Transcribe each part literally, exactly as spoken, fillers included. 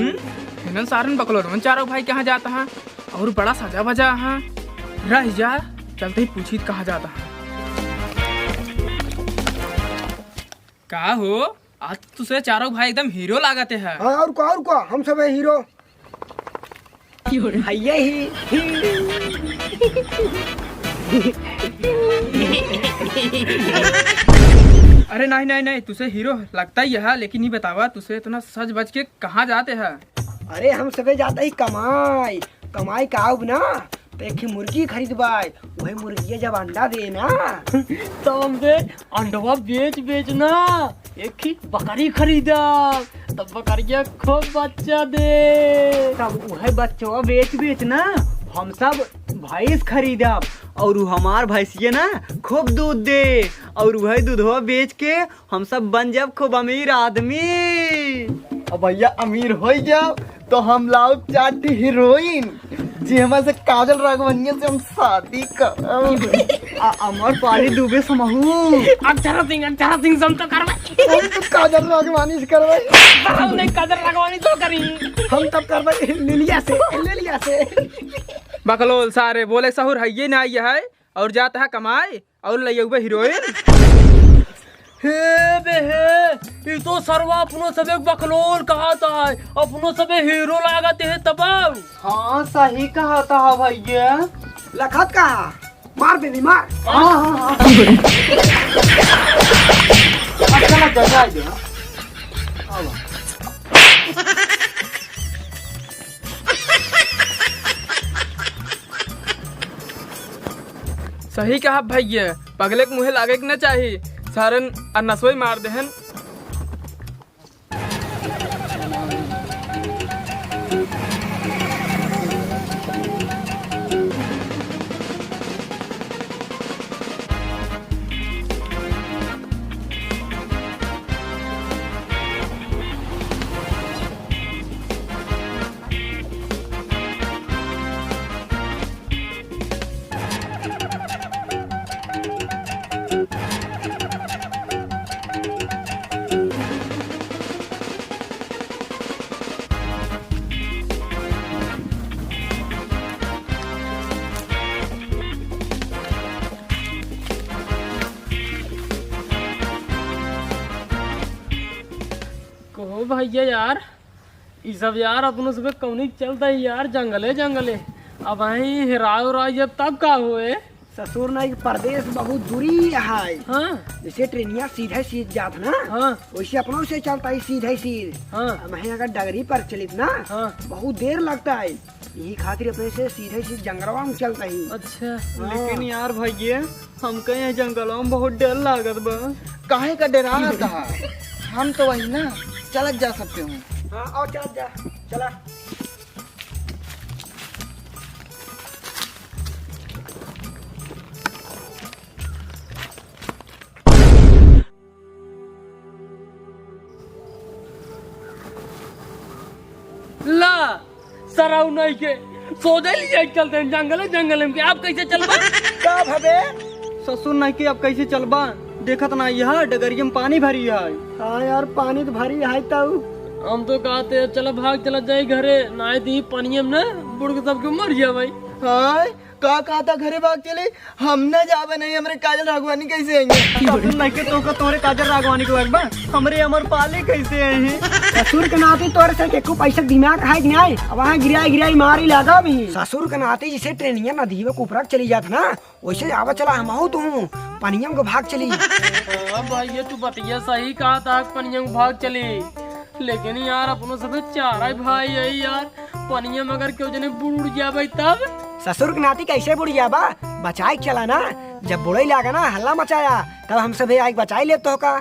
हम्म? इन्हन सारन बकलोलवन चारों भाई कहाँ जात हैं? और बड़ा सजा बजा हैं। रह जा, चलते ही पूछी कहाँ जात हैं। का हो, आज तुसे चारों भाई एकदम हीरो लागत है। हाँ, और का, और का, हम सब है हीरो। हइये ही, ही। अरे नहीं, नहीं, नहीं, तुसे हीरो लगता ही है, लेकिन ये बतावा, तुसे इतना सज बज के कहाँ जाते हैं? अरे, हम सबे जाते ही कमाई, कमाई का आउब ना, तो एक ठे मुर्गी खरीदबाई, वही मुर्गिया जब अंडा दे ना, तो हमसे अंडवा बेच बेच ना एक ही बकरी खरीदब, तब बकरिया खूब बच्चा दे। तब उहे बच्चवा बेच बेच ना हम सब भैंस खरीदब, और उ हमार भैंसिया ना खूब दूध दे, और उहे दूधवा बेच के हम सब बन जाब खूब अमीर आदमी। अब भैया अमीर हो जाब तो हम लाउब चार ठे हीरोइन, जी हमारे से काजल राघवानिया से हम शादी करब। आ, अमर पाली दुबे समहू। अक्षरा सिंह, अक्षरा सिंह से हम तो करबे। हम तो काजल राघवानी से करबे। हम नहीं काजल राघवानी तो करी। हम तब करबे लिलिया से, लिलिया से। बकलोल सारे बोले सहूर हइये ना ये है। और जात है कमाए और लइउबे हीरोइन। हे बे हे, ई तो सरवा अपनो सबे बकलोल कहत है, अपनो सबे हीरो लागत है तब। हाँ, सही कहत है भैया। लखत का? मार बेबी, मार। हाँ, हाँ, हाँ। अब चला, जा, जा, जा। अब। सही कहा भैया, पगले के मुँहे लागे के न चाही, सारन आ नसोई मार देहन। कहो भैया यार, ई सब यार अपनो सबे कौनी चलता है यार, जंगले जंगले। अब वहीं हेराए उराए जब तब का होए? ससुर ना, एक परदेस बहुत दूरी है। हाँ। जैसे ट्रेनिया सीधे सीध जात ना, हाँ। वैसे अपनो से चलता है सीधे सीध। हाँ। अब वहीं अगर डगरी पर चलित ना, हाँ। बहुत देर लगता है। यही खातिर अपने से सीधे सीध जंगलवा में चलता ही। अच्छा। हाँ। लेकिन यार भैया, हमका यहाँ जंगलवा में बहुत डर लागत बा। काहे का डरात है? हम तो वही ना, चलत जा सकते हो। हाँ, आओ चलत जा, चला। ला, सराउ नहीं के, सोझे ले जाए चलते हैं जंगल, जंगल में के। आप कैसे चलबा? का भबे? ससुर नहीं के, आप कैसे चलबा? देखत ना यह डगरिया में पानी भरी है। हाँ यार, पानी तो भरी है तऊ। हम तो कहते हैं, चला भाग, चला जाए घरे, ना दी पानी में ना बुड़ के सबके मर जाए भाई। हाँ, का कहता घरे भाग चले? हम ना जाबे नहीं, हमरे काजल राघवानी कैसे आएंगे? ससुर नहीं के तो का तोरे काजल राघवानी के लगबा, हमरे अमर पाली कैसे आई? ससुर के नाती तोरे से एको पैसा के दिमाग है कि नहीं? अब वहाँ गिराई गिराई मारी लागा भी। ससुर के नाती जैसे ट्रेनिया नदी में कुपरक चली जात ना, वैसे आवा चला हमहू तू पनियम को भाग चली। हाँ भाई, ये तू बतिया सही कहा था, पनियम को भाग चली। लेकिन यार, अपनो सबे चारा भाई है यार, पनिया में अगर केहू जने बुड़ उड़ जाबे तब? ससुर के नाती कैसे बुड़ जाबा? बचाए के चला ना, जब बुड़े लागा ना हल्ला मचाया, तब हम सभे आइके बचाए लेब तोहका।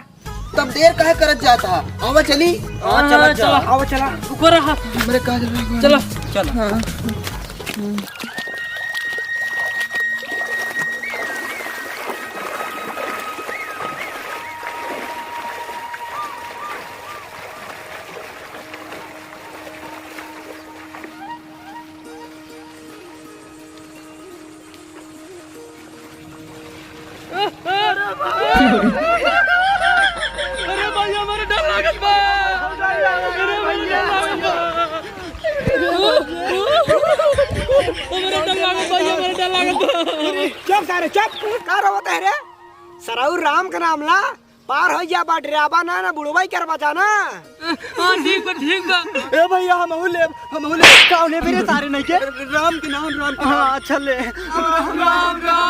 तब देर काहे करत जात हा? आवा चली। हाँ, चला हाँ, जा। चला। आवा चला। रुको रहा। मेरे काजल रहा। चलो। चलो। हाँ। अरे भाई, अरे भाई, हमारे डर लागत बा। अरे भाई, डर लागत बा। चुप सारे, चुप। का रोवत है रे? सरऊ राम का नाम ला, पार होइ जा, बा डराबा ना, ना बुड़वाई कर बचा ना। हाँ, ठीक बा, ठीक बा। ए भैया, हमहू लेब, हमहू लेब। का लेबे रे सारे नहीं के? राम के नाम, राम के नाम। हाँ, अच्छा ले। राम, राम, राम।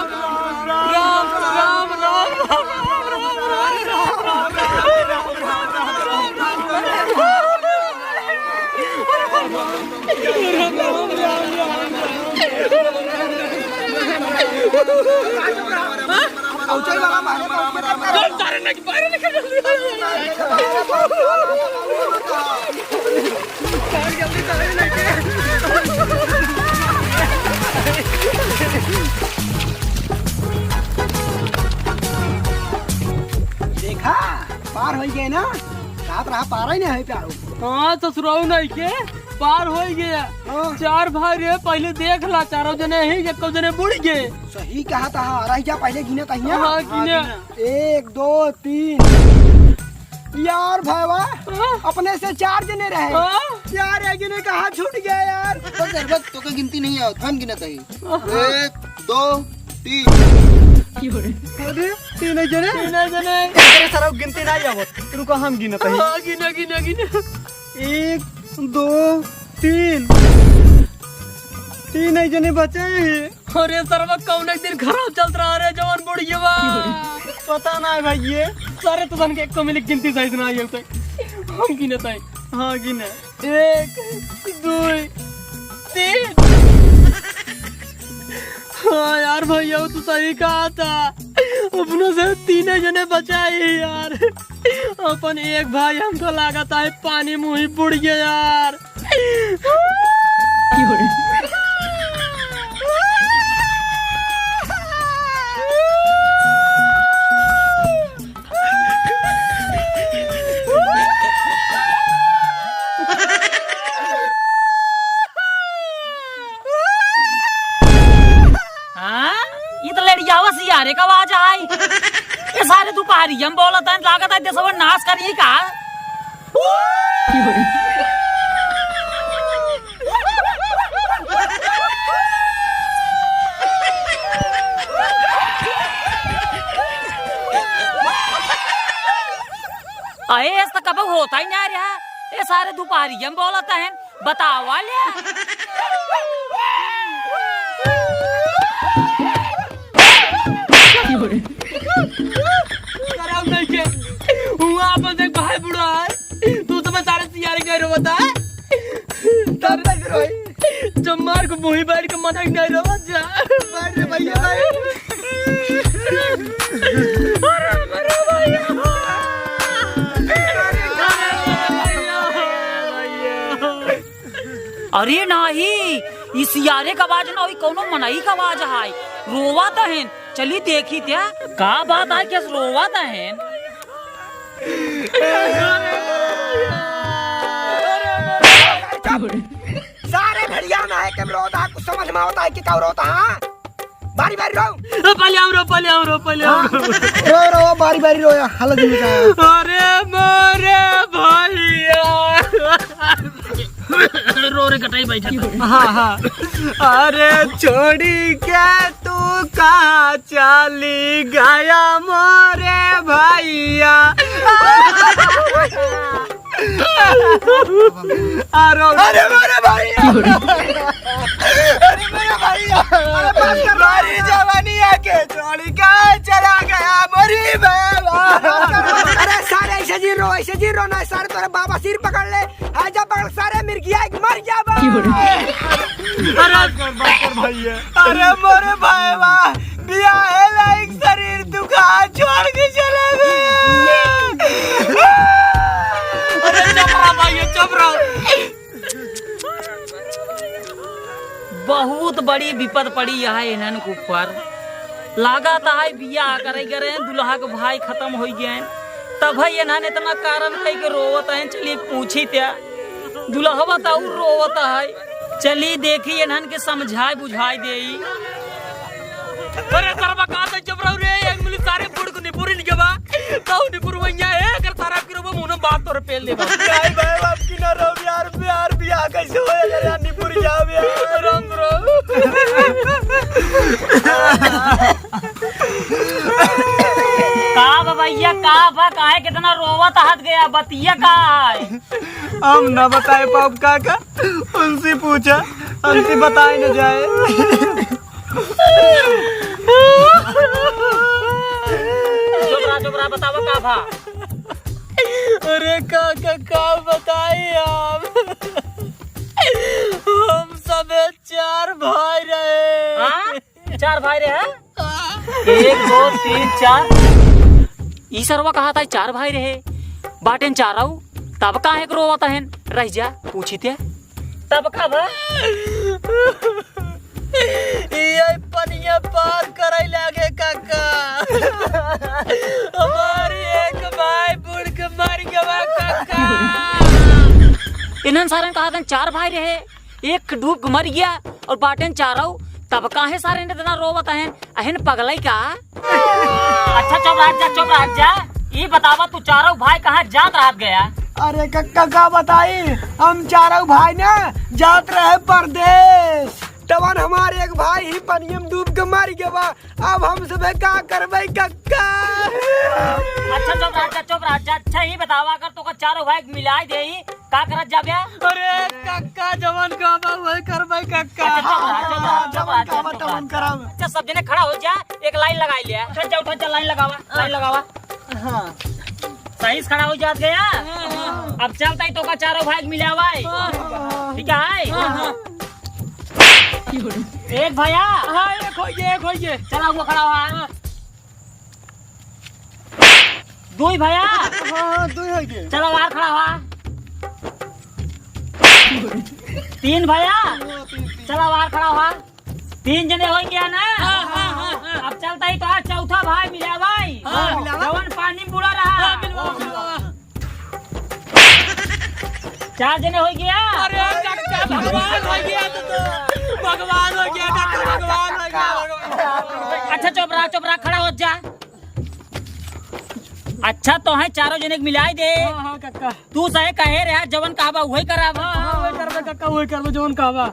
देखा, पार होइ गए ना, साथ रहा, पार ही नहीं है प्याऊ। हाँ, ससुराऊ नहीं के, पार होइ गया। हाँ। चार भाई रे, पहले देख ला, चारों जने ही, एको जने बुड़ गए। सही कहा था, हाँ, रह जा, पहले गिने तहिया। हाँ, गिने। हाँ, गिने। एक, दो, तीन। यार भाईवा, हाँ? अपने से चार जने रहे। हाँ? यार, एक जने कहाँ छूट गया यार? बस यार, बस, तोके गिनती नहीं आवत, हम गिनत हई। हाँ। एक, दो, तीन। अरे, तीन जने? तीन जने। अरे सरऊ, गिनती नहीं आवत। रुको, हम गिनत हई। हाँ, गिना, गिना, गिना। एक, दो, तीन। तीन ही जने बचे ही। अरे सरवा, कौन एक दिन खराब चलत रहा रे, जवान बुढ़ियवा। पता ना है भाई, ये सारे तो धन के एको मिली गिनती सही से ना आई होते। हम गिनत हई। हाँ, गिने। एक, दो, तीन। हाँ यार भैया, तू सही कहा था, अपनों से तीन जने बचा ही यार। अपन एक भाई हमको लागत है पानी मुँही बुड़ गया यार। हाँ? ई त लड़ियावा सियारे का आवाज आई। ये सारे दुपहरिया में बोलत हैं, लागत है देशवा नाश करी का? अरे, ऐसा कब होता ही ना रहा। ये सारे दुपहरिया में बोलत हैं, बतावा ले। कराऊ नहीं के, हुआ अपन देख भाई बूढ़ा है, तू तो मैं सारे सियारे गए रो बता। तब तक रोई। जब मार को मुही बैठ के मना नहीं रो बच्चा। बैठ रे भैया, बैठ। अरे, अरे भैया। अरे नाही, ई सियारे का आवाज ना होई, कौनो मनई का आवाज है। रोवत हैं, चली देखी त्या। का बात है, कैसे रोवत हैं? सारे भेड़िया ना है, के रोता है, कुछ समझ में होता है कि का रोता है? बारी बारी रो। ए, पहले आओ रो, पहले आओ रो, पहले आओ हाँ, रो। रो, रो, बारी बारी रो, या हालत में क्या है? अरे मोरे भैया। रो रे कटाई बैठा था। हाँ, हाँ। अरे छोड़ी के तू कहाँ चली गया मोरे भैया। अरे, अरे मेरे भैया। अरे मेरे भैया। अरे बस कर, मारी जवानी आके छोड़ी के चला गया मोरी भैया। अरे सारे ऐसे जी रो, ऐसे जी रो ना, सारे तोरे बाबा सिर पकड़ ले। आजा पकड़ सारे मिर्गिया एक मर जाबा। अरे बस कर, बस कर भैया। अरे मोरे भाईवा, बियाहे लायक शरीर तू कहाँ छोड़ के चले गए? अरे चुप रहा भैया, चुप रहा। बहुत बड़ी विपद पड़ी है इन्हन के ऊपर। लागत है बियाह करे करे दुल्हा के भाई खतम होइ गए, तब है इन्हन इतना कारण कह के रोवत हैं। चली पूछी त्या, दुल्हवा त और रोवत है। चली देखी इन्हन के समझाए बुझाए देई। अरे सरवा का त जब रहू रे, एक मिनट सारे बुड़ को निपुरी निकबा। कहू निपुर भैया, ए, अगर सारा की रोबो मुनो बात तोरे पेल देबा। नहीं भाई, बाप की ना रो यार, प्यार बियाह कैसे होए अगर यार निपुर जाओ यार। राम राम। पता हट गया, बतिया का है? हम ना बताए पाउब काका, उनसे पूछा, हमसे बताए न जाए। चुप रहा, चुप रहा, बतावा का भा? अरे काका, का बताई हम? हम सबे चार भाई रहे। हाँ? चार भाई रहे? एक, दो, तीन, चार। ई सरवा कहा था चार भाई रहे, बाटेन चारऊ, तब काहे के रोवत हन? रह जा, पूछी ते। तब का भा? ये पनिया पार करे लागे काका। हमारी एक भाई बूड़ के मर गवा काका। इन्हन सारन कहा था चार भाई रहे, एक डूब के मर गया और बाटेन चारऊ, तब काहे सारे ने इतना रोवत हन? अहन पगलाई का? अच्छा चुप रह जा, चुप रह जा। ई बतावा तू चारऊ भाई कहाँ जात रहत गया? अरे कक्का का बताई, हम चारऊ भाई ना जात रहे परदेस, तवन हमार एक भाई ही पनियम डूब के मर गवा। अब हम सबे का करबे कक्का? अच्छा चुप रह जा, चुप रह जा। अच्छा ई बतावा अगर तोका चारऊ भाई के मिलाई देई का करत जाबे? अरे कक्का, जवन कहबा वही करबै कक्का। अच्छा, चुप रहा, चुप रहा, हाँ, चुप रहा, जवन कहबा चुप रहा। तवन करब। अच्छा, सब जने खड़ा हो जा, एक लाइन लगाई ले। उठा जा, उठा जा, लाइन लगावा, लाइन लगावा। हाँ। सही से खड़ा हो जात गया। हाँ, हाँ। अब चलता ही तोका चारों भाई मिले आवाई। हाँ, हाँ। ठीक है? हाँ, हाँ। एक भैया। हाँ, एक होइए, एक होइए। चला, वो खड़ा हुआ। हाँ। दुई भैया। हाँ, हाँ, दुई हो गए। चला, बाहर खड़ा हुआ। तीन भैया। हाँ, तीन, तीन। चला, बाहर खड़ा हुआ। तीन जने हो गया ना? हाँ, हाँ, हाँ, हाँ। अब चलता ही तो आज चौथा भाई मिला भाई। हाँ, मिला। जवन पानी में बुड़ा रहा। हाँ, मिला, मिला। चार जने हो गया। अरे, कक्का भगवान हो गया तू तो। भगवान हो गया, कक्का भगवान हो गया, भगवान। अच्छा, चुप रहा, चुप रहा, खड़ा हो जा। अच्छा, तो है चारों जने के मिलाई दे। हाँ, हाँ, कक्का। तू सही कहे रहा, जवन कहबा वही करब। हाँ, हाँ, वही करबे, कक्का, वही करबे, जवन कहबा।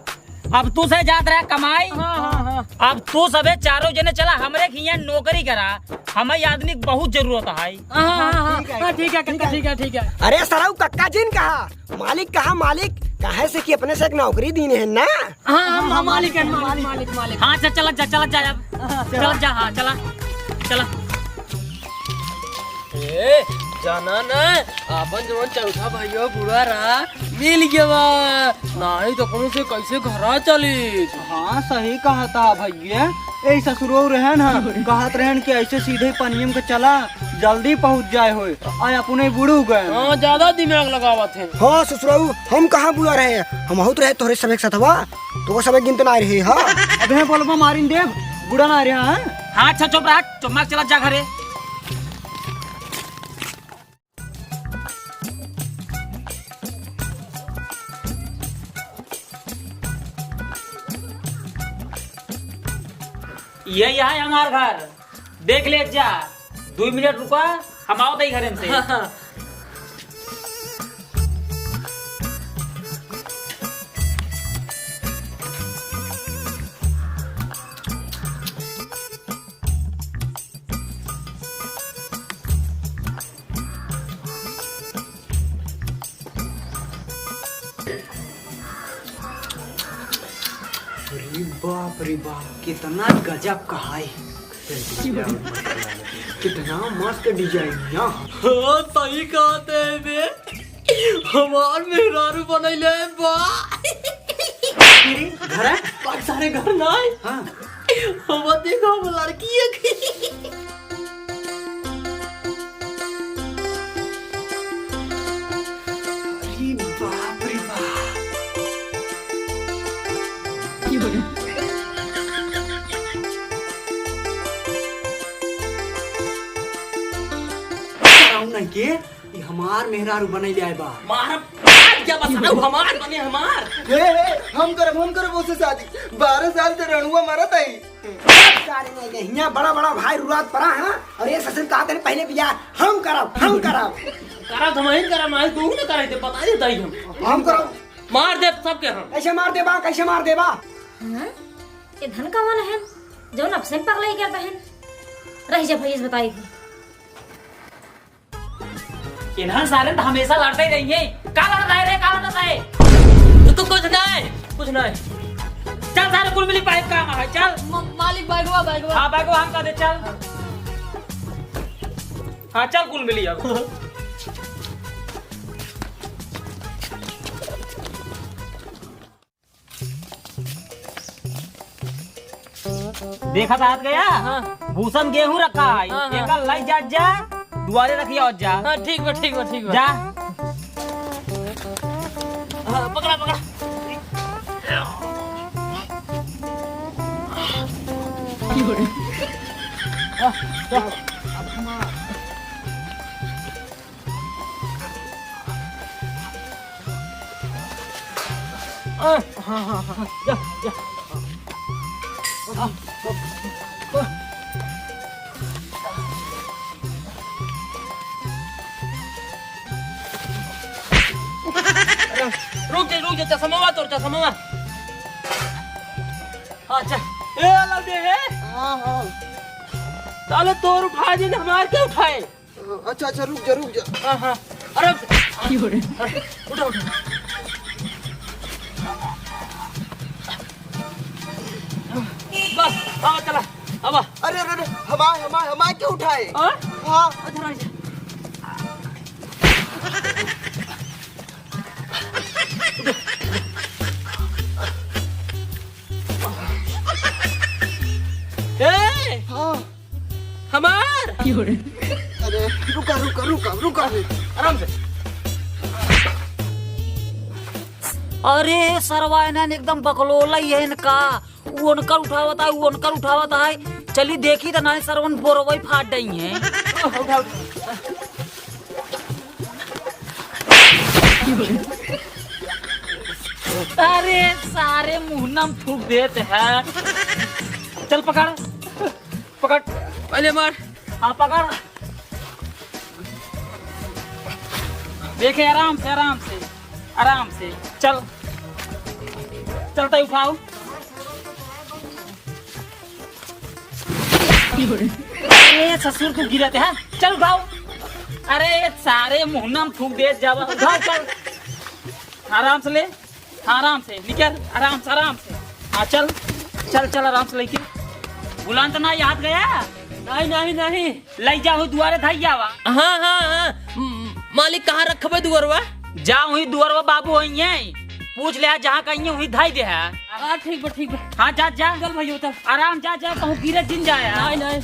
अब तू से जात रहा कमाई। हाँ, हाँ, हाँ। अब तू सबे चारों जने चला, हमरे खिया नौकरी करा, हमें आदमी के बहुत जरूरत है। हाँ, हाँ, हाँ, ठीक है, हाँ, ठीक है, कक्का, ठीक है, ठीक है। अरे सरऊ, कक्का जिन कहा, मालिक कहा, मालिक, काहे से कि अपने से एक नौकरी दीने है ना। हाँ, हम, हम मालिक हैं, मालिक, मालिक, मालिक। हाँ, चल, चलत जा, चलत जा अब। हाँ, चलत जा, हाँ, चला, चला। ए, जाना ना, आपन जवन चौथा भैया बूढ़ा रहा, मिल गया बा। नाही तो कोनो से कैसे घरा चली? हाँ, सही कहा था भैया। ए ससुरो रहे ना, कहत रहन कि ऐसे सीधे पनियम के चला, जल्दी पहुँच जाए होए, आ अपने बुढ़ू गए। हाँ, ज्यादा दिमाग लगावत है। हाँ ससुरो, हम कहाँ बुढ़ा रहे, हम बहुत रहे तोहरे सबे के सथवा, तो वो सबे गिनते ना रहे। हाँ। अबे बोलबा मारिन देव, बुढ़ा ना रहे। हाँ। हाँ, अच्छा चुप रहा, चुप मार, चला जा घरे। यही है हमार घर, देख ले जा। दो मिनट रुका, हम आओ तई घरे से। हाँ, हाँ। अरे बाप रे बाप, कितना गजब का है। कितना मस्त डिजाइन ना। हाँ, सही कहते हैं बे। हमार मेहरारू बनैले बा। अरे, घर है? बाकी सारे घर ना है। हाँ। हम देखो, हम लड़की है। अरे बाप रे बाप। कराऊ नहीं के, ई हमार मेहरारू बने ले आए बा। मारब, आज क्या बस, अब हमार बने हमार। हे, हे, हम करब, हम करब ओसे शादी। बारह साल से रणुआ मरत है। सारे नहीं गए, हियां बड़ा बड़ा भाई रुआत पड़ा है, और ये ससुर कहते हैं पहले बियाह हम करब, हम करब। करब, हम ही करब, आज तू ना करे, ते बता देता ही हम। हम करब। मार दे सबके हम। कैसे मार देबा, कैसे मार देबा? हाँ? ये धन कवन है? जौन अब से पगलाई करता है। रह जा भैया, बताई। इन्हन सारे तो हमेशा लड़ते ही रहेंगे। का लड़त है रे, का लड़त है? तो कुछ नहीं, कुछ नहीं। चल सारे कुल मिली पाइप काम है, चल। म-, मालिक बैगवा, बैगवा। हाँ, बैगवा हम कह दे, चल। हाँ, चल कुल मिली अब। देखा साथ गया? हाँ। भूसा में गेहूं रखा है। हाँ, हाँ। एकर लाई जात जा, दुआरे रखिया जा। हाँ, ठीक बा, ठीक बा, ठीक बा। जा। हाँ, पकड़ा, पकड़ा। आ, हाँ, हाँ, हाँ, हाँ, जा, जा। आ, आ, आ। अरे, रुक जा, रुक जा, चश्मा तोर, चश्मा। अच्छा, ए, लौटे है। हाँ, हाँ। ताले तोर उठाए दे, हमार क्या उठाए? अच्छा, अच्छा, रुक जा, रुक जा। हाँ, हाँ। अरे, अरे, उठा, उठा। बस, आवा, चला, आवा। अरे, अरे, अरे, हमार, हमार, हमार क्यों उठाए? हाँ? हाँ। अच्छा, रुक जा। ए! हाँ। हमार! अरे, रुका, रुका, रुका, रुका रे। आराम से। अरे, सरवा इन्हन एकदम बकलोला ही है इनका। उ उनकर उठावत है, उ उनकर उठावत है। चली देखी त नाहीं सरवन बोरवई फाट डई है। उठा, उठा। अरे सारे मुहना में थूक देत है। चल पकड़, पकड़। पहले मार। हाँ पकड़। देखे आराम से, आराम से, आराम से। चल, चलता ही उठाओ। अरे ससुर तू गिरत है, चल उठाओ। अरे सारे मुहना में थूक देत जावा, उठाओ चल। आराम से ले, हाँ, आराम से निकर, आराम से, आराम से। हाँ चल, चल चल आराम से लेके। बुलान तो ना याद गया? नहीं, नहीं, नहीं। लई जा हुई दुआरे धई जावा। हाँ, हाँ, हाँ। म-, मालिक कहाँ रखबे दुअरवा? जा हुई दुअरवा बाबू होइहैं। पूछ ले जहाँ कहिहैं हुई धई देहै। हाँ, ठीक बा, ठीक बा। हाँ, जा, जा। चल भैया, उतर। आराम, जा, जा, कहूँ गिरे जिन जाया। नहीं, नहीं।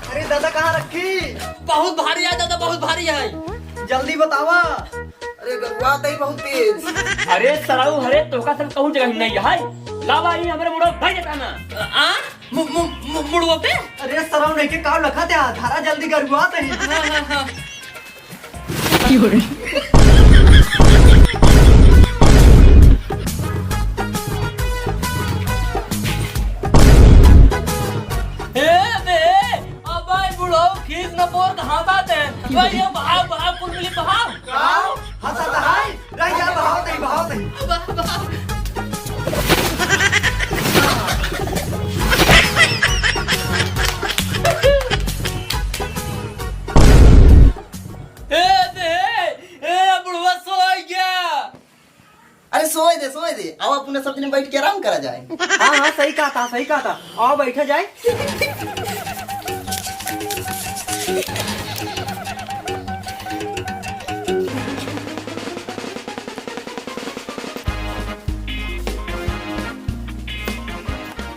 अरे दादा, कहाँ रखी? बहुत भारी है दादा, बहुत भारी है। जल्दी बतावा। अरे गरुआ तई बहुत तेज। अरे सराऊ, अरे तोका सब कहूँ जगह नहीं है। लावा, ये हमरे मुड़ो भाई देता ना। आ? मु-, मु-, मु-, मुड़वा पे? अरे सराऊ नहीं के काव लखा ते, धारा जल्दी गरुआ तई। हाँ, हाँ, हाँ। ए बे, अब भाई बुढ़ऊ खीस न पोर कहाँ बात है? भाई ये बहाव, बहाव, कुल मिली बहाव। काव? हंसा तो हाय, रह जा, बहाव तई, बहाव तई। बहाव, बहाव। ए बे, ए बुढ़वा सोई गया। अरे सोए दे, सोए दे। आओ, अपने सब जने बैठ के आराम करा जाए। हाँ, हाँ, सही कहा था, सही कहा था। आओ, बैठा जाए।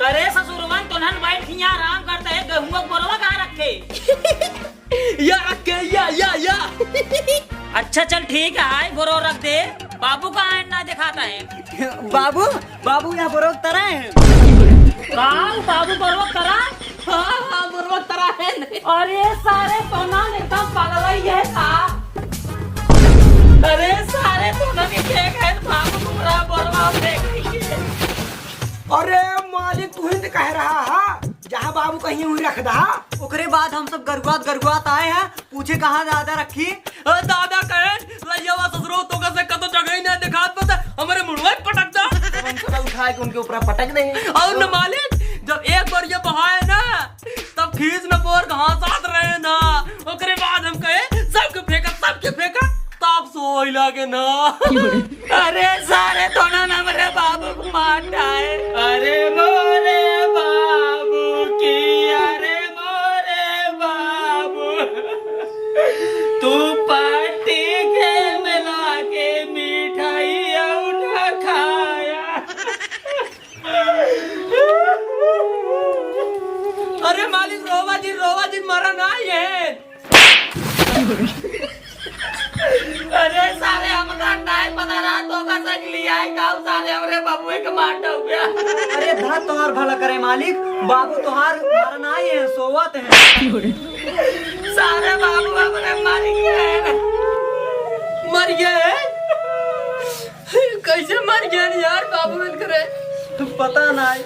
करे ससुरवन, तोनहन बैठ के यहाँ आराम करता है, गहुआ के बोरवा कहाँ रखे? या रखे, या, या, या। अच्छा चल ठीक है, आई बोरो रख दे। बाबू कहाँ है, ना दिखाता है। बाबू, बाबू यहाँ बोरो तरा है। का? बाबू बोरो तरा? हाँ, हाँ, बोरो तरा है। अरे सारे तोनहन एकदम पागल ही है का? अरे सारे तोनहन के देख है, बाबू तुम्हारा बोरवा देख लीजिए। अरे मालिक, तू ही तो कह रहा है, जहाँ बाबू कहीं हुई रख दा। ओकरे बाद हम सब गरुआत गरुआत आए हैं, पूछे कहाँ दादा रखी। ए, दादा कहे, "लइया वा ससुरो, तोका से कतो जगह ही ना दिखात बा, त हमरे मुड़वा ही पटक दा।" तब हम सब उठा के उनके ऊपर पटक देंगे। और न मालिक, जब एक बार ये बहाए ना, तब खींच न पोर घास आत रहे ना। ओकरे बाद हम कहे, "सबके फेंका, सबके फेंका।" तब सोई लागे ना। अरे सारे, दोनों न हमरे बाबू को मार डाए। अरे मोरे बाबू की, अरे मोरे बाबू, तू पार्टी के मिला के मिठाई उठा खाया। अरे मालिक, रोवा जिन, रोवा जिन, मरा ना ये। अरे सारे, हमरा नाहीं पता रहा, तोका से लिया है, गाँव सारे हमरे बबुए के मार डाल गया। अरे धन तोहार भला करे मालिक, बाबू तोहार मरा नाहीं है, सोवत है। सारे बाबू हमरे मर गए। मर गए? कैसे मर गए यार बाबू इनकरे? तू पता नाहीं।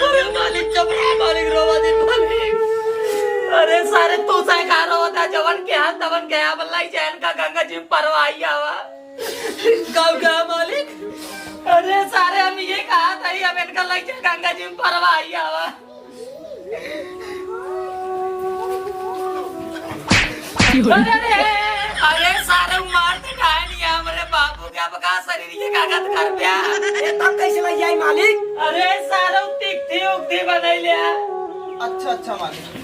अरे मालिक, चुप रहा मालिक, रोवा जिन मालिक। अरे सारे, तू से का रोता, जवन के हाथ तवन गया, बल्ला ही चैन का गंगा जी में परवाही आवा। कब गया मालिक? अरे सारे, हम ये कहा था, हम इनका लग जा गंगा जी में परवाही आवा। अरे रे, अरे सारे मार दे, काहे नहीं है हमरे बाबू के, अब का शरीर ये कागज कर दिया। ए, तब कैसे लग जाई मालिक? अरे सारे तिकथी उकथी बनाई ले। अच्छा, अच्छा मालिक।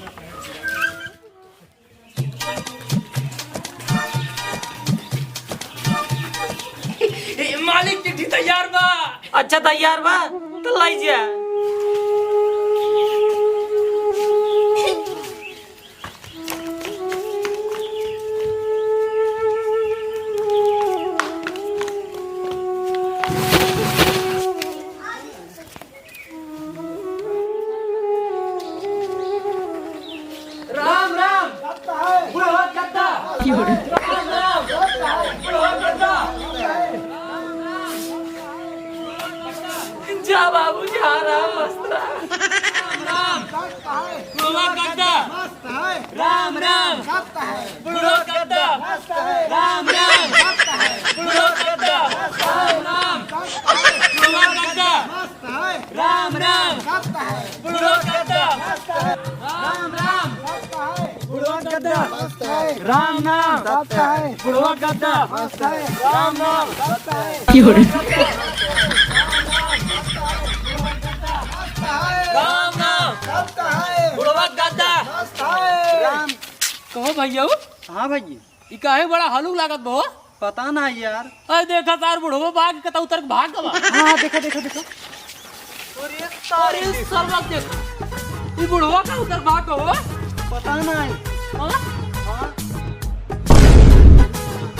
ए, मालिक, चिट्ठी तैयार बा। अच्छा, तैयार बा, तो लाई जा। राम राम। बुढ़वा गद्दा। राम राम। बुढ़वा गद्दा। जा बाबू, जा, राम मस्त रहा। राम राम। बुढ़वा गद्दा। राम राम। बुढ़वा गद्दा। राम राम। बुढ़वा गद्दा। राम राम। बुढ़वा गद्दा। राम राम। बुढ़वा गद्दा। राम राम। बुढ़वा गद्दा। राम नाम। बुढ़वा गद्दा। राम नाम। राम नाम। बुढ़वा गद्दा। राम। कहो भैया। हाँ भैया। ई काहे बड़ा हलुक लागत बा हो? पता ना यार। अरे देखा सार, बुढ़वा बाघ के उतर के भाग गवा। हाँ, हाँ, देखा, देखा, देखा। अरे सरवा देखा, ई बुढ़वा का उतर भाग गवा। पता ना। हाँ? हाँ।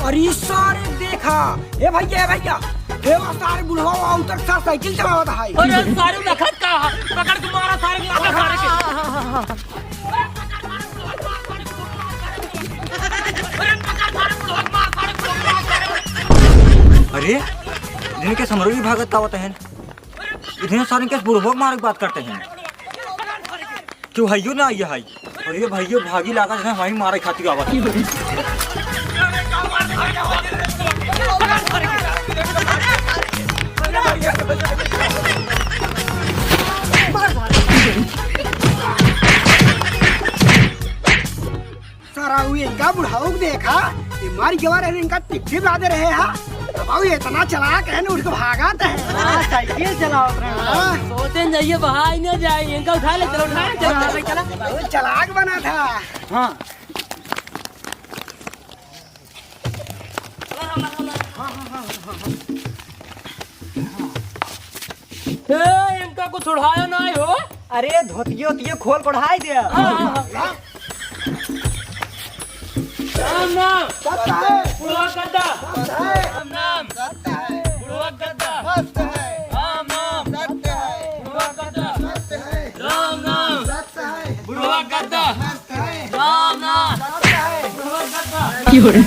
अरे सारे देखा, ए भैया, ए भैया, ए वो सारे बुढ़वा उतर के साइकिल चलावत है। अरे सारे देखत का, पकड़ के मारा सारे, लागा सारे के। हाँ, हाँ, हाँ, हाँ। अरे, इन्हें के समरो भी भागत आवत हैं। इन्हें सारे के बुढ़बो मारे की बात करते हैं। क्यों हइयो ना आइए हाई। अरे भाइयों, भागी लागत है, वहीं मारे खातिर आवत हैं। सारा वो इनका बुढ़ाऊ को देखा, ये मारी के बारे इनका टिप टिप लादे रहे हा। अब वो इतना चालाक है ना, उठ के भागत है। हाँ, साइकिल चलावत रहे। हाँ। सोचे न जाइए, बहाई न जाए, इनका उठा ले, चलो, उठा ले, चलो, चलो, चलो। वो चालाक बना था। हाँ। ए, इनका कुछ उड़ाया नाहीं हो? अरे, धोतियो ओतियो खोल के उड़ाई दे। हाँ, हाँ, हाँ। राम नाम। सत्य है। बुढ़वा गद्दा। सत्य है। राम नाम। सत्य है। बुढ़वा गद्दा। सत्य है। राम नाम। सत्य है। बुढ़वा गद्दा। सत्य है। राम नाम। सत्य है। बुढ़वा गद्दा। सत्य है। राम नाम। सत्य है। बुढ़वा गद्दा। की हो रही?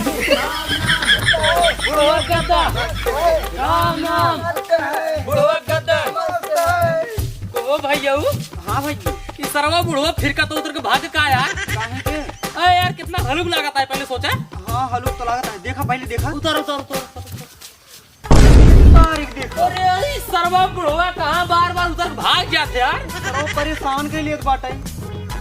बुढ़वा गद्दा। सत्य है। राम, राम। बुढ़वा गद्दर। ओ भैया। हाँ भैया। ई सरवा बुढ़वा फिर का तो उतर के भाग का यार? काहे के? अरे यार, कितना हलुक लागत है, पहले सोचा। हाँ, हलुक तो लागत है। देखा, पहले देखा। उतर, उतर, उतर, उतर, उतर। तारीख देखा। अरे, अरे, सरवा बुढ़वा कहाँ बार बार उतर के भाग जाते यार? सरवा परेशान के लिए तो बाटे।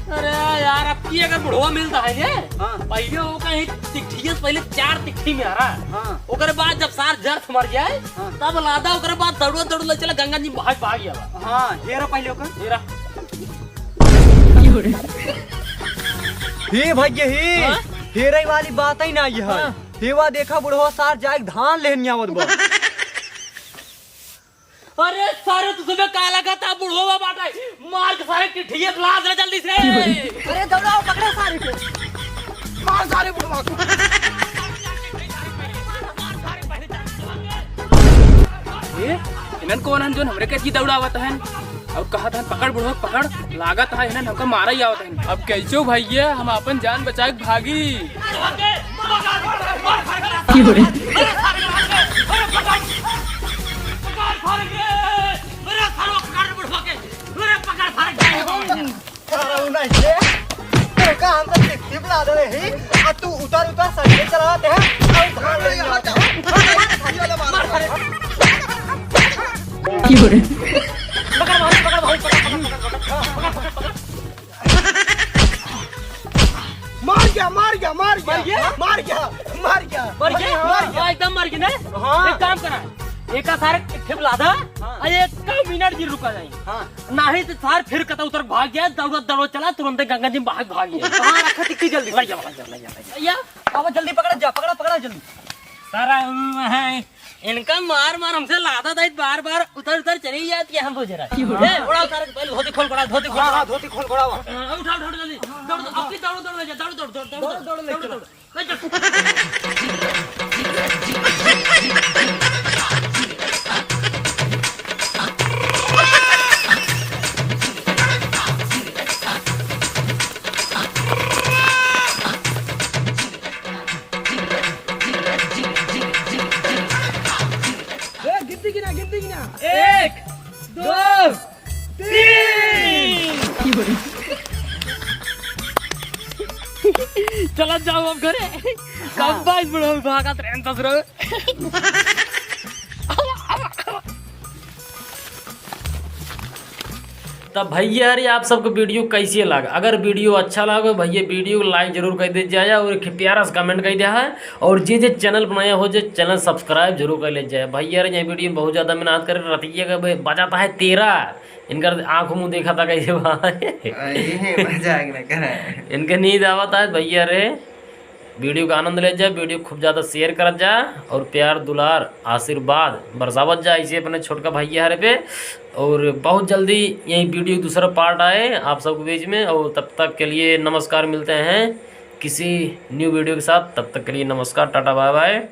अरे यार, अब की अगर बुढ़वा मिलता है ये, हाँ। पहले वो कहीं तिकठिया से पहले चार तिकठी में हरा। हाँ। ओकरे बाद जब सार जर्फ मर जाए, हाँ। तब लादा, ओकरे बाद दौड़ो दौड़ो ले चला गंगा जी भाग भाग गया। हाँ, हेरा पहले ओकर। हेरा। हे भैया हे, हाँ? हेरे वाली बात ही ना ये है। हाँ। हेवा देखा बुढ़वा सार जाए धान लेहन आवत बा। अरे सारे, तू सुबह का लगा था बुढ़वा बाटा, मार के सारे टिठिए लाद ले जल्दी से। अरे दौड़ाओ, पकड़ो सारे को। मार सारे बुढ़वा को। ए, इनन कौन हन जोन हमरे के जी दौड़ावत हन? और कहत हन, "पकड़ बुढ़वा, पकड़।" लागत है इनन हमका मारा ही आवत हन। अब कैसे भैया हम अपन जान बचाए के भागी? सारा उ नहीं है। तो का हमका टिप टिप ला दे रही, आ तू उतर उतर साइकिल चलावत है, और धान ले यहाँ जाते हैं। पकड़ भाई, पकड़ भाई, पकड़, पकड़, पकड़, पकड़, पकड़, पकड़, पकड़। मार गया, मार गया, मार गया, मार गया? मार गया, मार गया, मार गया, मार गया। हाँ, एकदम मार गया ना? हाँ। एक काम करा, एका सारे एक ठेप लादा, हाँ। और एक मिनट जी रुका जाए। हाँ। नाही तो सार फिर कतौ उतर भाग गया, दौड़त दौड़त चला, तुरंते गंगा जी में भाग, भाग गया। हाँ, रखा टिक्की जल्दी। ले जा, ले जा, ले जा, ले जा। या, अब जल्दी पकड़ा जा, पकड़ा, पकड़ा जल्दी। सारा, हम्म, है, इनका मार मार हमसे लादा दाई बार बार उतर उतर चली जाती है, हम बुझ रहा है। क्यों? ए, उड़ाओ सारे, पहले धोती खोल, उड़ा, धोती खोल, हाँ, उड़ा। हाँ, धोती खोल, उड़ाओ। हाँ, उठाओ, उठाओ, जल्दी। दौड़, दौड़, अब की दौड़ो, दौड़, ले जा, दौड़, दौड़, दौड़, दौड़, दौड़, दौड़, दौड़, दौड़। ए, गिनती गिना, गिनती गिना। एक, दो, तीन। चलत जाओ अब घरे। हाँ। कब बाइस बुढ़ऊ भागत रहन ससुर। तब भैया रे, आप सबको video कैसे लगा? अगर video अच्छा लगा भैया, video को like जरूर कर दे जाए और एक प्यारा सा comment कर दिया है। और जे जे channel पर नया हो, जे channel subscribe जरूर कर ले जाए। भैया रे, ये video में बहुत ज़्यादा मेहनत करे, रतिया का बे-, बजाता है तेरह। इनकर आँख मुँह देखा था कैसे बा। अरे, मजाक न करा। इनके नींद आवत है भैया रे। Video का आनंद ले जा, video खूब ज़्यादा share करत जा और प्यार, दुलार, आशीर्वाद बरसावत जा ऐसे अपने छोटका भैया हरे पे। और बहुत जल्दी यही video दूसरा part आए आप सबके बीच में। और तब तक के लिए नमस्कार, मिलते हैं किसी new video के साथ। तब तक के लिए नमस्कार, टाटा, bye bye।